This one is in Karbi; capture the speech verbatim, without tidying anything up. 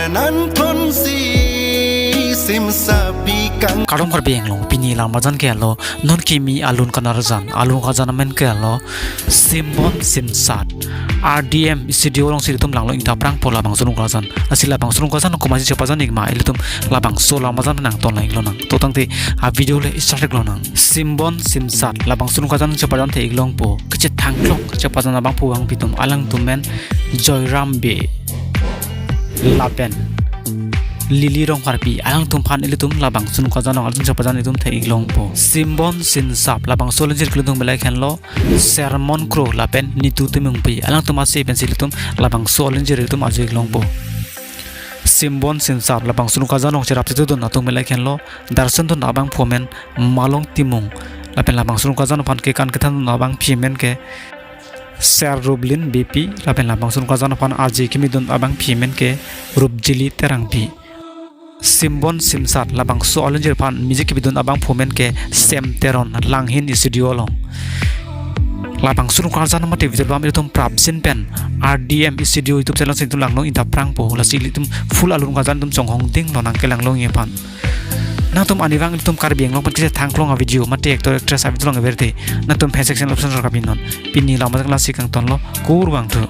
Nan thon si sim sapi kang. Kardom Karbi Anglong, pini lam arjan ke lo, non kimi alun kanarjan, alun kanarjan amen ke lo, Simbon Simsat. R D M studio alongsi ilitum langlo ingtap prangpo labangso alun kanarjan. Lasi labangso alun kanarjan komatsi chepajan ik ma, ilitum labangso lam arjan nangton lang iklo nang. To tangte a video le start iklo nang. Simbon Simsat labangso alun kanarjan chepajan the ik longpo. Kachethang klong chepajan abangphu abangpi atum, alangtum amen Joyram Bey lapen Lily Rongpharpi, alangtum aphan ilitum labangso alun kanarjan along alun chepajan itum the ik longpo. Simbon Simsat labangso alun kanarjan ke ilitum belai khenlo Sermon Kro lapen Nitu Timungpi, alangtum ase pensi ilitum labangso alun kanarjan ilitum arju ik longpo. Simbon Simsat labangso alun kanarjan along cherap chetudun atum belai khenlo Darshan Dun abangphu amen Malong Timung, lapen labangso alun kanarjan aphan kekan kethandun abangpi amen ke Ser Ruplin Beypi, lapen labangso alun kanarjan aphan arje kemidun abangpi amen ke Rupjili Terangpi. Simbon Simsat labangso alun kanarjan aphan music kepidun abangphu amen ke Sem Teron, Langhin studio along. Labangso alun kanarjan mate video bam ilitum prapjin pen R D M studio YouTube channel si ilitum langno ingtap prangpo, lasi ilitum full alun kanarjan itum chonghong ding lo nang kelang longji aphan. Nangtum arnivang ilitum Karbi Anglong pen kachethang klong a video mate actor actress a video lang verde, nangtum comment section option rap iknon. Pini lam arjan lasi kangtonlo, kurvangthu.